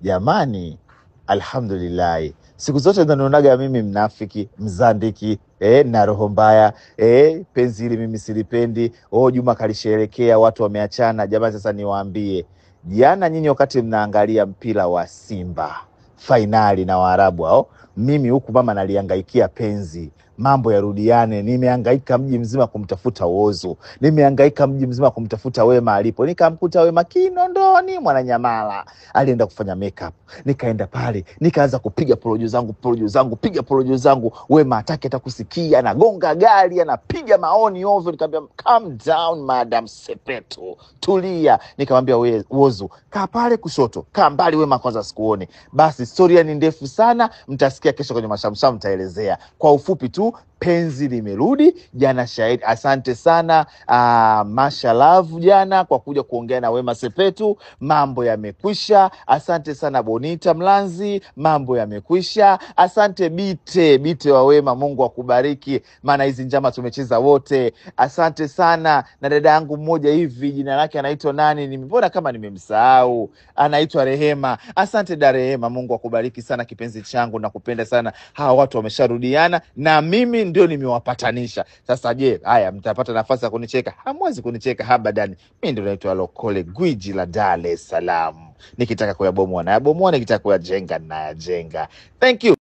Jamani, alhamdulillahi, siku zote nanionaga mimi mnafiki, mzandiki, na roho mbaya, penzi hili mimi silipendi. Oh, Juma kalisherehekea, watu wameachana. Jamani, sasa niwaambie, jana nyinyi wakati mnaangalia mpira wa Simba fainali na Waarabu hao, mimi huku mama naliangaikia penzi, mambo yarudiane. Nimehangaika mji mzima kumtafuta Whozu, nimehangaika mji mzima kumtafuta Wema alipo, nikamkuta Wema Kinondoni Mwananyamala, alienda kufanya makeup. Nikaenda pale nikaanza kupiga porojo zangu, porojo zangu, piga porojo zangu. Wema hataki hata kusikia, anagonga gari, anapiga maoni ovyo. Nikamwambia calm down madam Sepetu, tulia. Nikamwambia Whozu, kaa pale kushoto, kaa mbali Wema kwanza sikuone. Basi storia ni ndefu sana, mtasikia kesho kwenye Mashamsham, mtaelezea kwa ufupi tu. Penzi limerudi jana. Shahidi, asante sana Masha Love jana kwa kuja kuongea na Wema Sepetu, mambo yamekwisha. Asante sana Bonita Mlanzi, mambo yamekwisha. Asante Bite Bite wa Wema, Mungu akubariki, maana hizi njama tumecheza wote. Asante sana na dada yangu mmoja hivi, jina lake anaitwa nani? Nimeona kama nimemsahau, anaitwa Rehema. Asante da Rehema, Mungu akubariki sana kipenzi changu, nakupenda sana. Hawa watu wamesharudiana na mimi ndio nimewapatanisha. Sasa je, haya mtapata nafasi ya kunicheka? Hamwezi kunicheka habadani. Mimi ndio naitwa Lokole, gwiji la Dar es Salaam. Nikitaka kuyabomoa nayabomoa, nikitaka kuyajenga nayajenga. Thank you.